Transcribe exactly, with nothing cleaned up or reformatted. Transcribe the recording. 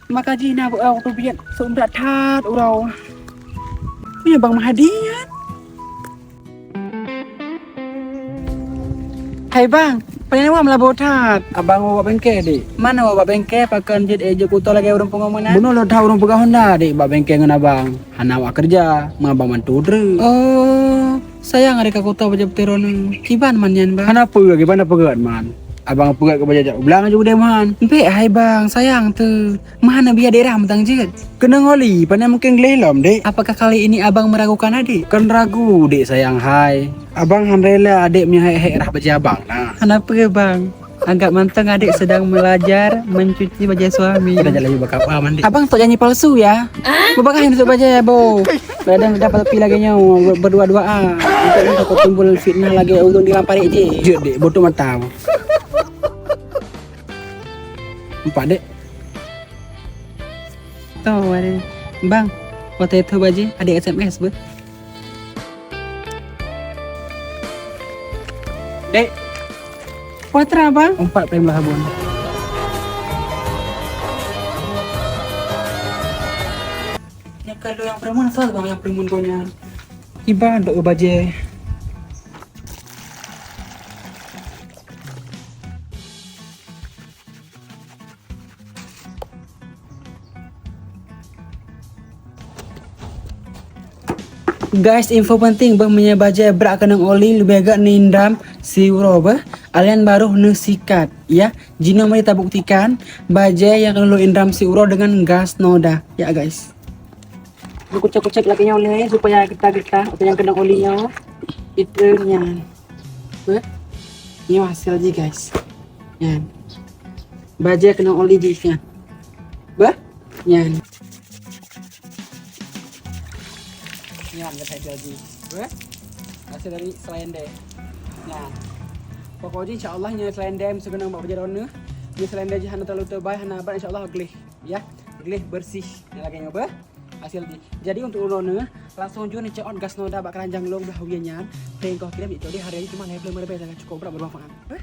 Maka jih na, eh, watèe biet seumeubrat that uroe. Nyoe Bang Mahdi nyan. Hai Bang, pane na meulaboh that? Abang woe bak bengke, Dek. Manoe woe bak bengke, pakon jeuet, eh, jeuet kuto lagèe ureueng pungo meunan? Bunoe lôn that ureueng peugah Honda, Dek, bak bengke ngon abang. Hana awak keureuja, meunyo abang bantu treuk. Oh, sayang adak ka kuto bajèe putèh droeneuh. Kiban man nyan, Bang? Hana peue, kiban na peugöt man. Abang peugöt keu bajèe jak u blang ju udeb man. Bèk hai Bang, sayang teuh. Meuhana biaya daerah mantong jeuet. Keunong oli, pane mungken gleh lom, Dek. Apakah kali ini Abang meragukan adik? Kon ragu, Dek sayang hai. Abang han rela adik meunyo hék-hék rhah bajèe abang na. Hana peue, Bang. Anggap mantong adik sedang belajar mencuci baju suami. Kita jalan juga kapal mandi. Abang sok janji palsu ya. Beubagaih nusok bajèe, Bo. Kadang dapat pi lagèe nyoe berdua-duaan. Untuk nyoe takut timbul fitnah lagèe ureueng di lam parit jih. Jeuet, Dek, botoh mata. Empat, Dek. Toh, ada. Bang, watèe tho bajèe, adik S M S beuh. Dek, putra, Bang? Empat pèng blah sabon. Nyoe kado nyang peureumeun, soe Bang nyang peureumeun gobnyan? Iban dok bajèe. Guys, info penting beuh, meunyoe bajèe brat keunong oli, leubeh gèt neuindam siuroe beuh. Alèh nyan barô neusikat, ya. Jinoe mari tabuktikan bajèe nyang keuneuk lôn indam siuroe deungon gas noda, ya guys. Neukucek-kucek lagèe nyoe lé supaya geuta-geuta, apa nyang keunong oli nyoe. Itu nyan. Beuh? Nyoe hasil jih, guys. Nyan. Bajèe keunong oli jih nyan. Beuh? Nyan. Nyan, guys, hasil jih. Beuh? Hasil dari selendang. Nyan. Pokok jih insya Allah nyoe selendang meusigeunong bak bajèe droeneuh. Nyoe selendang jih hana terlalu teubai, hana abrat, insya Allah gleh. Ya, gleh bersih. Nyan lagèe nyoe beuh. Hasil jih. Jadi untuk droeneuh, langsung jeuet neucok gas noda bak keuranjang lôn beuh, hawa nyan. Pèng koh kirém, jadi hareueng cuma lhèe pleuh meureubèe, sangat cukup brat, bermanfaat. Beuh?